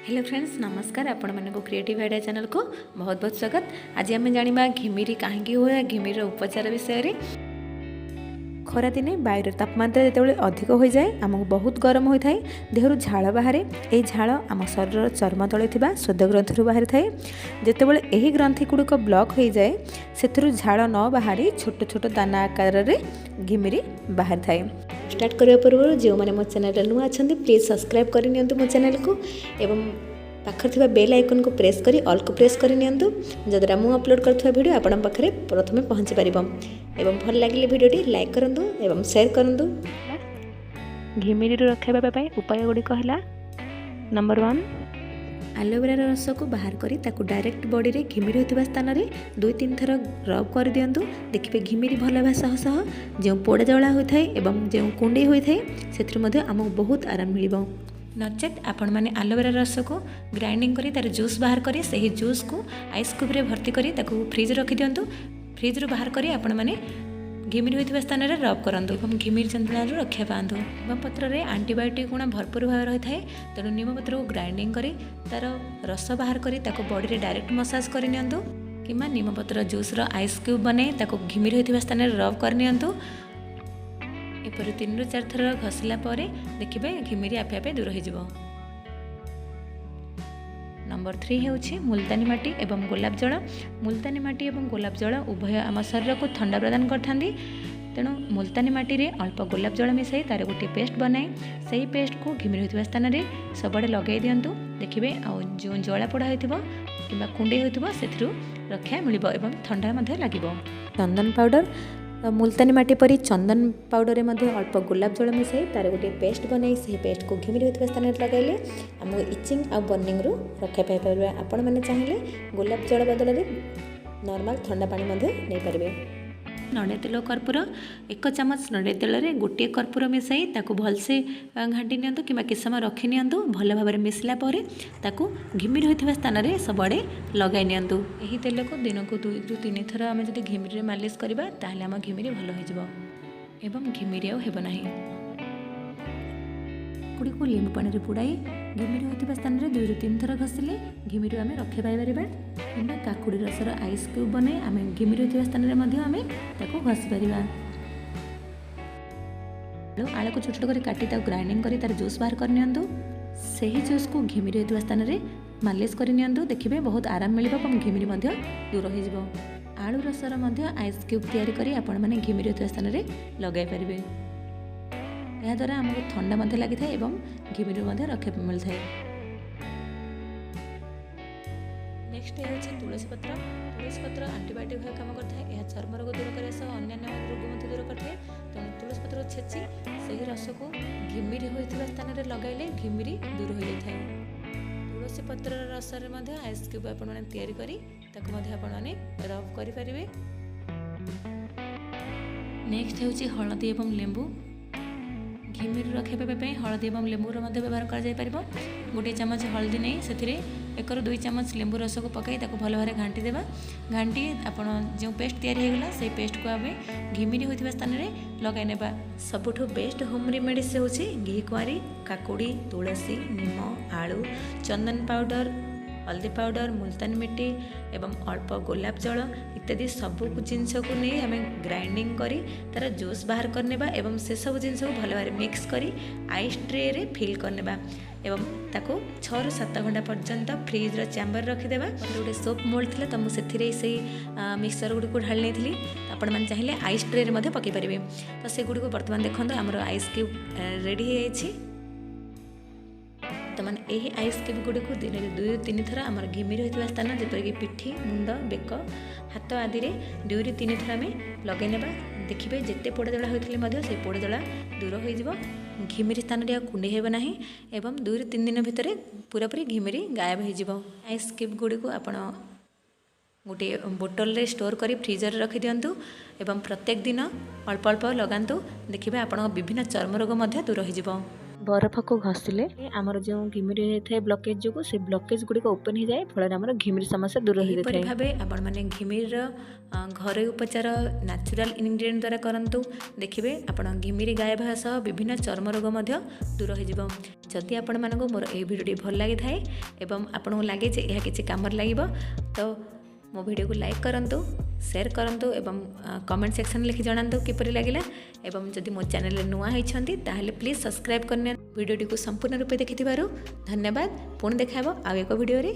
Hello friends, ନମସ୍କାର। ଆପଣମାନଙ୍କୁ creative idea ଚ୍ୟାନେଲକୁ ବହୁତ ବହୁତ ସ୍ୱାଗତ। ଆଜି ଆମେ ଜାଣିବା ଘିମିରି କାହିଁକି ହୁଏ, ଘିମିରିର ଉପଚାର ବିଷୟରେ। ଖରାଦିନେ ବାୟୁର ତାପମାତ୍ରା ଯେତେବେଳେ ଅଧିକ ହୋଇଯାଏ, ଆମକୁ ବହୁତ ଗରମ ହୋଇଥାଏ, ଦେହରୁ ଝାଳ ବାହାରେ। ଏହି ଝାଳ ଆମ ଶରୀରର ଚର୍ମ ତଳେ ଥିବା ସ୍ୱେଦ ଗ୍ରନ୍ଥିରୁ ବାହାରିଥାଏ। ଯେତେବେଳେ ଏହି ଗ୍ରନ୍ଥି ଗୁଡ଼ିକ ବ୍ଲକ୍ ହୋଇଯାଏ, ସେଥିରୁ ଝାଳ ନ ବାହାରି ଛୋଟ ଛୋଟ ଦାନା ଆକାରରେ ଘିମିରି ବାହାରିଥାଏ। ଷ୍ଟାର୍ଟ କରିବା ପୂର୍ବରୁ ଯେଉଁମାନେ ମୋ ଚ୍ୟାନେଲରେ ନୂଆ ଅଛନ୍ତି, ପ୍ଲିଜ୍ ସବସ୍କ୍ରାଇବ୍ କରିନିଅନ୍ତୁ ମୋ ଚ୍ୟାନେଲକୁ ଏବଂ ପାଖରେ ଥିବା ବେଲ୍ ଆଇକନ୍କୁ ପ୍ରେସ୍ କରି ଅଲ୍କୁ ପ୍ରେସ୍ କରିନିଅନ୍ତୁ, ଯଦ୍ୱାରା ମୁଁ ଅପଲୋଡ଼ କରୁଥିବା ଭିଡ଼ିଓ ଆପଣଙ୍କ ପାଖରେ ପ୍ରଥମେ ପହଞ୍ଚି ପାରିବ। ଏବଂ ଭଲ ଲାଗିଲେ ଭିଡ଼ିଓଟି ଲାଇକ୍ କରନ୍ତୁ ଏବଂ ସେୟାର କରନ୍ତୁ। ଘିମିରିରୁ ରକ୍ଷା ପାଇବା ପାଇଁ ଉପାୟ ଗୁଡ଼ିକ ହେଲା, ନମ୍ବର 1, ଆଲୋଭେରାର ରସକୁ ବାହାର କରି ତାକୁ ଡାଇରେକ୍ଟ ବଡ଼ିରେ ଘିମିରି ହୋଇଥିବା ସ୍ଥାନରେ 2-3 ଥର ରବ୍ କରିଦିଅନ୍ତୁ। ଦେଖିବେ, ଘିମିରି ଭଲ ହେବା ସହ ସହ ଯେଉଁ ପୋଡ଼ା ଜଳା ହୋଇଥାଏ ଏବଂ ଯେଉଁ କୁଣ୍ଡେଇ ହୋଇଥାଏ, ସେଥିରୁ ମଧ୍ୟ ଆମକୁ ବହୁତ ଆରାମ ମିଳିବ। ନଚେତ୍ ଆପଣମାନେ ଆଲୋଭେରା ରସକୁ ଗ୍ରାଇଣ୍ଡିଙ୍ଗ କରି ତା'ର ଜୁସ୍ ବାହାର କରି ସେହି ଜୁସ୍କୁ ଆଇସ୍ କ୍ୟୁବ୍ରେ ଭର୍ତ୍ତି କରି ତାକୁ ଫ୍ରିଜ୍ ରଖିଦିଅନ୍ତୁ। ଫ୍ରିଜ୍ରୁ ବାହାର କରି ଆପଣମାନେ ଘିମିରି ହୋଇଥିବା ସ୍ଥାନରେ ରବ୍ କରନ୍ତୁ ଏବଂ ଘିମିରି ଯନ୍ତ୍ରଣାରୁ ରକ୍ଷା ପାଆନ୍ତୁ। ନିମପତ୍ରରେ ଆଣ୍ଟିବାୟୋଟିକ୍ ଗୁଣ ଭରପୁର ଭାବେ ରହିଥାଏ। ତେଣୁ ନିମପତ୍ରକୁ ଗ୍ରାଇଣ୍ଡିଙ୍ଗ କରି ତା'ର ରସ ବାହାର କରି ତାକୁ ବଡ଼ିରେ ଡାଇରେକ୍ଟ ମସାଜ କରିନିଅନ୍ତୁ କିମ୍ବା ନିମପତ୍ର ଜୁସ୍ର ଆଇସ୍ କ୍ୟୁବ୍ ବନାଇ ତାକୁ ଘିମିରି ହୋଇଥିବା ସ୍ଥାନରେ ରବ୍ କରିନିଅନ୍ତୁ। ଏପରି 3ରୁ 4 ଥର ଘଷିଲା ପରେ ଦେଖିବେ, ଘିମିରି ଆପେ ଆପେ ଦୂର ହୋଇଯିବ। ନମ୍ବର 3 ହେଉଛି ମୁଲତାନୀ ମାଟି ଏବଂ ଗୋଲାପ ଜଳ। ମୁଲତାନୀ ମାଟି ଏବଂ ଗୋଲାପ ଜଳ ଉଭୟ ଆମ ଶରୀରକୁ ଥଣ୍ଡା ପ୍ରଦାନ କରିଥାନ୍ତି। ତେଣୁ ମୁଲତାନୀ ମାଟିରେ ଅଳ୍ପ ଗୋଲାପ ଜଳ ମିଶାଇ ତା'ର ଗୋଟିଏ ପେଷ୍ଟ ବନାଇ ସେହି ପେଷ୍ଟକୁ ଘିମିରି ହୋଇଥିବା ସ୍ଥାନରେ ସବୁଆଡ଼େ ଲଗାଇ ଦିଅନ୍ତୁ। ଦେଖିବେ, ଆଉ ଯେଉଁ ଜଳା ପୋଡ଼ା ହୋଇଥିବ କିମ୍ବା କୁଣ୍ଡେଇ ହୋଇଥିବ, ସେଥିରୁ ରକ୍ଷା ମିଳିବ ଏବଂ ଥଣ୍ଡା ମଧ୍ୟ ଲାଗିବ। ଚନ୍ଦନ ପାଉଡ଼ର, ମୁଲତାନୀ ମାଟି ପରି ଚନ୍ଦନ ପାଉଡ଼ରରେ ମଧ୍ୟ ଅଳ୍ପ ଗୋଲାପ ଜଳ ମିଶାଇ ତା'ର ଗୋଟିଏ ପେଷ୍ଟ ବନାଇ ସେହି ପେଷ୍ଟକୁ ଘିମିରି ହୋଇଥିବା ସ୍ଥାନରେ ଲଗାଇଲେ ଆମକୁ ଇଚିଂ ଆଉ ବର୍ଣ୍ଣିଂରୁ ରକ୍ଷା ପାଇପାରିବା। ଆପଣମାନେ ଚାହିଁଲେ ଗୋଲାପ ଜଳ ବଦଳରେ ନର୍ମାଲ ଥଣ୍ଡା ପାଣି ମଧ୍ୟ ନେଇପାରିବେ। ନଡ଼ିଆ ତେଲ, କର୍ପୂର। 1 ଚାମଚ ନଡ଼ିଆ ତେଲରେ ଗୋଟିଏ କର୍ପୂର ମିଶାଇ ତାକୁ ଭଲସେ ଘାଣ୍ଟି ନିଅନ୍ତୁ କିମ୍ବା କିଛି ସମୟ ରଖିନିଅନ୍ତୁ। ଭଲ ଭାବରେ ମିଶିଲା ପରେ ତାକୁ ଘିମିରି ହୋଇଥିବା ସ୍ଥାନରେ ସବୁଆଡ଼େ ଲଗାଇ ନିଅନ୍ତୁ। ଏହି ତେଲକୁ ଦିନକୁ 2ରୁ 3 ଥର ଆମେ ଯଦି ଘିମିରିରେ ମାଲିସ କରିବା, ତାହେଲେ ଆମ ଘିମିରି ଭଲ ହୋଇଯିବ ଏବଂ ଘିମିରି ଆଉ ହେବ ନାହିଁ। କାକୁଡ଼ିକୁ ଲେମ୍ବୁ ପାଣିରେ ବୁଡ଼ାଇ ଘିମିରି ହୋଇଥିବା ସ୍ଥାନରେ 2ରୁ 3 ଥର ଘଷିଲେ ଘିମିରିରୁ ଆମେ ରକ୍ଷା ପାଇପାରିବା କିମ୍ବା କାକୁଡ଼ି ରସର ଆଇସ୍ କ୍ୟୁବ୍ ବନାଇ ଆମେ ଘିମିରି ହୋଇଥିବା ସ୍ଥାନରେ ମଧ୍ୟ ଆମେ ତାକୁ ଘଷି ପାରିବା। ଆଳୁକୁ ଛୋଟ ଛୋଟ କରି କାଟି ତାକୁ ଗ୍ରାଇଣ୍ଡିଙ୍ଗ କରି ତାର ଜୁସ୍ ବାହାର କରିନିଅନ୍ତୁ। ସେହି ଜୁସ୍କୁ ଘିମିରି ହୋଇଥିବା ସ୍ଥାନରେ ମାଲିସ କରିନିଅନ୍ତୁ। ଦେଖିବେ, ବହୁତ ଆରାମ ମିଳିବ ଏବଂ ଘିମିରି ମଧ୍ୟ ଦୂର ହୋଇଯିବ। ଆଳୁ ରସର ମଧ୍ୟ ଆଇସ୍ କ୍ୟୁବ୍ ତିଆରି କରି ଆପଣମାନେ ଘିମିରି ହୋଇଥିବା ସ୍ଥାନରେ ଲଗାଇ ପାରିବେ। ଏହାଦ୍ୱାରା ଆମକୁ ଥଣ୍ଡା ମଧ୍ୟ ଲାଗିଥାଏ ଏବଂ ଘିମିରିରୁ ମଧ୍ୟ ରକ୍ଷା ମିଳିଥାଏ। ନେକ୍ସଟ ହେଉଛି ତୁଳସୀ ପତ୍ର। ତୁଳସୀ ପତ୍ର ଆଣ୍ଟିବାୟୋଟିକ୍ ଭାବେ କାମ କରିଥାଏ। ଏହା ଚର୍ମ ରୋଗ ଦୂର କରିବା ସହ ଅନ୍ୟାନ୍ୟ ରୋଗ ମଧ୍ୟ ଦୂର କରିଥାଏ। ତେଣୁ ତୁଳସୀ ପତ୍ରକୁ ଛେଚି ସେହି ରସକୁ ଘିମିରି ହୋଇଥିବା ସ୍ଥାନରେ ଲଗାଇଲେ ଘିମିରି ଦୂର ହୋଇଯାଇଥାଏ। ତୁଳସୀ ପତ୍ରର ରସରେ ମଧ୍ୟ ଆଇସ୍ କ୍ୟୁବ୍ ଆପଣମାନେ ତିଆରି କରି ତାକୁ ମଧ୍ୟ ଆପଣମାନେ ରବ୍ କରିପାରିବେ। ନେକ୍ସଟ ହେଉଛି ହଳଦୀ ଏବଂ ଲେମ୍ବୁ। ଘିମିରି ରକ୍ଷା ପାଇବା ପାଇଁ ହଳଦୀ ଏବଂ ଲେମ୍ବୁର ମଧ୍ୟ ବ୍ୟବହାର କରାଯାଇପାରିବ। ଗୋଟିଏ ଚାମଚ ହଳଦୀ ନେଇ ସେଥିରେ 1ରୁ 2 ଚାମଚ ଲେମ୍ବୁ ରସକୁ ପକାଇ ତାକୁ ଭଲ ଭାବରେ ଘାଣ୍ଟି ଦେବା। ଘାଣ୍ଟି ଆପଣ ଯେଉଁ ପେଷ୍ଟ ତିଆରି ହୋଇଗଲା, ସେଇ ପେଷ୍ଟକୁ ଆମେ ଘିମିରି ହୋଇଥିବା ସ୍ଥାନରେ ଲଗାଇ ନେବା। ସବୁଠୁ ବେଷ୍ଟ ହୋମ୍ ରେମେଡ଼ିସ୍ ହେଉଛି ଘି କୁଆଁରୀ, କାକୁଡ଼ି, ତୁଳସୀ, ନିମ, ଆଳୁ, ଚନ୍ଦନ ପାଉଡ଼ର, ହଳଦୀ ପାଉଡ଼ର, ମୁଲତାନୀ ମିଟି ଏବଂ ଅଳ୍ପ ଗୋଲାପ ଜଳ ଇତ୍ୟାଦି ସବୁ ଜିନିଷକୁ ନେଇ ଆମେ ଗ୍ରାଇଣ୍ଡିଙ୍ଗ କରି ତା'ର ଜୁସ୍ ବାହାର କରିନେବା ଏବଂ ସେସବୁ ଜିନିଷକୁ ଭଲ ଭାବରେ ମିକ୍ସ କରି ଆଇସ୍ ଟ୍ରେରେ ଫିଲ୍ କରିନେବା ଏବଂ ତାକୁ 6ରୁ 7 ଘଣ୍ଟା ପର୍ଯ୍ୟନ୍ତ ଫ୍ରିଜ୍ର ଚାମ୍ବର ରଖିଦେବା। ଗୋଟେ ସୋପ୍ ମୋଲ୍ଡ ଥିଲା ତ ମୁଁ ସେଥିରେ ସେଇ ମିକ୍ସଚର ଗୁଡ଼ିକୁ ଢାଳି ନେଇଥିଲି। ଆପଣମାନେ ଚାହିଁଲେ ଆଇସ୍ ଟ୍ରେରେ ମଧ୍ୟ ପକାଇ ପାରିବେ। ତ ସେଗୁଡ଼ିକୁ ବର୍ତ୍ତମାନ ଦେଖନ୍ତୁ, ଆମର ଆଇସ୍ କ୍ୟୁବ୍ ରେଡ଼ି ହେଇଯାଇଛି। ବର୍ତ୍ତମାନ ଏହି ଆଇସ୍ କ୍ୟୁବ୍ ଗୁଡ଼ିକୁ ଦିନରେ 2ରୁ 3 ଥର ଆମର ଘିମିରି ହୋଇଥିବା ସ୍ଥାନ, ଯେପରିକି ପିଠି, ମୁଣ୍ଡ, ବେକ, ହାତ ଆଦିରେ 2ରୁ 3 ଥର ଆମେ ଲଗାଇ ନେବା। ଦେଖିବେ, ଯେତେ ପୋଡ଼ା ଜଳା ହୋଇଥିଲେ ମଧ୍ୟ ସେଇ ପୋଡ଼ା ଜଳା ଦୂର ହୋଇଯିବ। ଘିମିରି ସ୍ଥାନରେ ଆଉ କୁଣ୍ଡେଇ ହେବ ନାହିଁ ଏବଂ 2ରୁ 3 ଦିନ ଭିତରେ ପୁରାପୁରି ଘିମିରି ଗାୟବ ହୋଇଯିବ। ଆଇସ୍ କ୍ୟୁବ୍ ଗୁଡ଼ିକୁ ଆପଣ ଗୋଟିଏ ବୋଟଲରେ ଷ୍ଟୋର୍ କରି ଫ୍ରିଜରରେ ରଖିଦିଅନ୍ତୁ ଏବଂ ପ୍ରତ୍ୟେକ ଦିନ ଅଳ୍ପ ଅଳ୍ପ ଲଗାନ୍ତୁ। ଦେଖିବେ, ଆପଣଙ୍କ ବିଭିନ୍ନ ଚର୍ମ ରୋଗ ମଧ୍ୟ ଦୂର ହୋଇଯିବ। ବରଫକୁ ଘଷିଲେ ଆମର ଯେଉଁ ଘିମିରି ହେଇଥାଏ ବ୍ଲକେଜ୍ ଯୋଗୁଁ, ସେ ବ୍ଲକେଜ୍ ଗୁଡ଼ିକ ଓପନ୍ ହେଇଯାଏ। ଫଳରେ ଆମର ଘିମିରି ସମସ୍ୟା ଦୂର ହୋଇଯାଇଥାଏ। ଭାବେ ଆପଣମାନେ ଘିମିରିର ଘରୋଇ ଉପଚାର ନ୍ୟାଚୁରାଲ୍ ଇନଗ୍ରିଡ଼ିଏଣ୍ଟ ଦ୍ୱାରା କରନ୍ତୁ। ଦେଖିବେ, ଆପଣ ଘିମିରି ଗାୟବ ହେବା ସହ ବିଭିନ୍ନ ଚର୍ମ ରୋଗ ମଧ୍ୟ ଦୂର ହୋଇଯିବ। ଯଦି ଆପଣମାନଙ୍କୁ ମୋର ଏହି ଭିଡ଼ିଓଟି ଭଲ ଲାଗିଥାଏ ଏବଂ ଆପଣଙ୍କୁ ଲାଗେ ଯେ ଏହା କିଛି କାମରେ ଲାଗିବ, ତ ମୋ ଭିଡ଼ିଓକୁ ଲାଇକ୍ କରନ୍ତୁ, ସେୟାର କରନ୍ତୁ ଏବଂ କମେଣ୍ଟ ସେକ୍ସନ୍ ଲେଖି ଜଣାନ୍ତୁ କିପରି ଲାଗିଲା। ଏବଂ ଯଦି ମୋ ଚ୍ୟାନେଲରେ ନୂଆ ହେଇଛନ୍ତି, ତାହେଲେ ପ୍ଲିଜ୍ ସବସ୍କ୍ରାଇବ୍ କରିନିଅନ୍ତୁ। ଭିଡ଼ିଓଟିକୁ ସମ୍ପୂର୍ଣ୍ଣ ରୂପେ ଦେଖିଥିବାରୁ ଧନ୍ୟବାଦ। ପୁଣି ଦେଖା ହେବ ଆଉ ଏକ ଭିଡ଼ିଓରେ।